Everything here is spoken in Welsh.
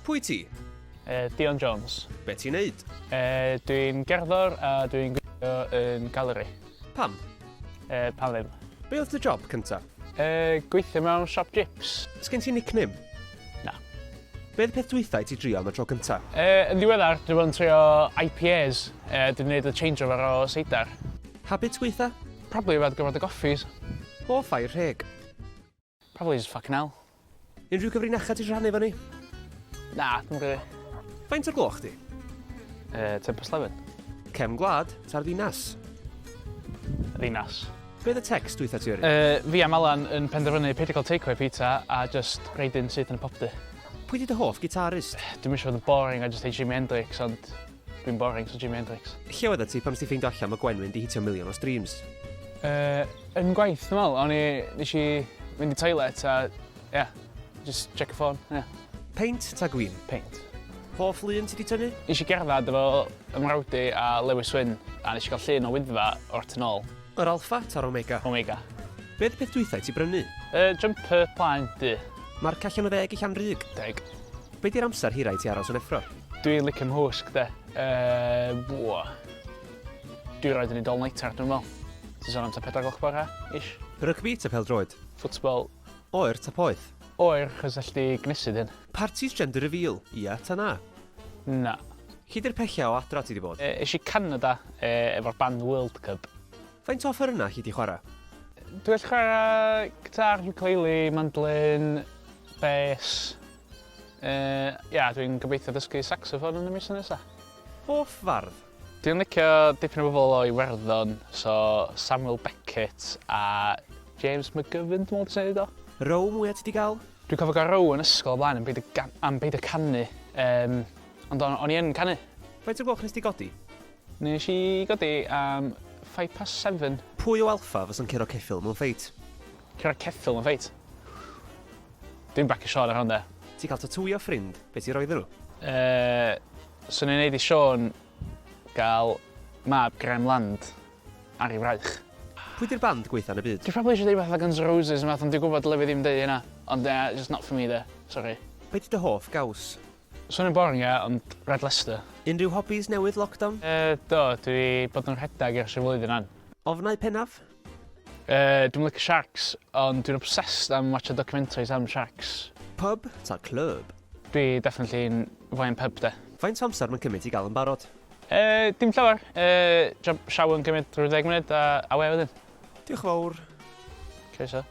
Pwy ti? Uh, Dion Jones. Be ti'n neud? Uh, dwi'n gerddor a dwi'n gweithio yn galeri. Pam? Uh, pam ddim. Be oedd dy job cynta? Uh, gweithio mewn siop jips. Sgen ti nickname? Na. Be oedd y peth dwytha i ti drio am y tro cynta? Uh, yn ddiweddar, dwi bod yn trio IPAs. Uh, dwi'n gwneud y changeover o seidar. Habit gweitha? Probably yfed gormod o goffis. Hoff air rheg? Probably just fucking hell. Unrhyw gyfrinachau ti eisiau rhannu efo ni? Na, dwi'n rili. Faint o'r gloch di? 11:10. Cefn gwlad, ta'r ddinas? Ddinas. Be oedd y text dwytha ti yrru? Fi a Malan yn penderfynu peidio cael takeaway pizza a just reid un syth yn y popty. Pwy di dy hoff gitarist? Dwi'm eisiau fod yn boring a just deud Jimi Hendrix, ond dwi'n boring, so Jimi Hendrix. Lle oeddet ti pan nes ti ffeindio allan mae Gwenwyn di hitio miliwn o streams? Yn gwaith, dwi'n meddwl. O'n i, nes i fynd i toilet a, yeah, just check y ffôn, yeah. Peint ta gwin? Peint. Hoff lun ti di tynnu? Nes i gerdded efo 'y mrawd i a Lewis Wyn a nes i gael llun o Wyddfa o'r tu nôl. Yr Alpha ta'r Omega? Omega. Be oedd y peth dwytha i ti brynu? Jumper plaen du. Marc allan o ddeg i Llanrug? Deg. Be di'r amser hira i ti aros yn effro? Dwi'n licio 'nghwsg de. Yy, ww. Dwi roed yn ei all nighter dwi'n meddwl. Ti'n sôn am ta 4 gloch bore, ish. Rygbi ta pêl-droed? Football. Oer ta poeth? Oer, chos alli di gnesu dy hun. Partis gender reveal, ia ta na? Na. Lle di'r pella o adra ti di bod? Es i Canada efo'r band World Cup. Faint o offerynnau alli di chwarae? Dwi'n gallu chwarae gitar, ukulele, mandolin, bass. Ia, dwi'n gobeithio dysgu saxophone yn y misoedd nesa. Hoff fardd? Dwi'n licio dipyn o bobl o Iwerddon, so Samuel Beckett a James McGovern, dwi'n meddwl ti'n neud o. Row mwya ti 'di gael? Dwi'n cofio gael row yn ysgol o blaen am beidio, am beidio canu, um, ond o'n, o'n i yn canu. Faint o gloch nes di godi? Nes i godi am 7:05. Pwy o Alpha fysa'n curo ceffyl mewn ffeit? Curo ceffyl mewn ffeit? Dwi'n bacio Siôn ar hwn de. Ti'n cael tatŵio ffrind, be ti'n rhoi iddyn nhw? Uh, swn i'n neud i Siôn gael mab Graham Land ar ei fraich. Pwy di'r band gweitha yn y byd? Dwi'n probably eisiau deud fatha Guns N' Roses yn fath, ond dwi'n gwybod dyle fi ddim deud hynna. Ond uh, just not for me de, sorry. Be di dy hoff gaws? Swnio'n boring ia, ond Red Leicester. Unrhyw hobbies newydd lockdown? Uh, do, dwi bod yn rhedeg ers y flwyddyn an. Ofnau pennaf? Dwi'm licio sharks, ond dwi'n obsessed am watcha documentaries am sharks. Pub ta clwb? Dwi definitely yn foi yn pub de. Faint o amser mae'n cymryd i gael yn barod? Dim llawer. Job shower yn cymryd rhyw 10 munud a away wedyn. Diolch yn fawr. Croeso.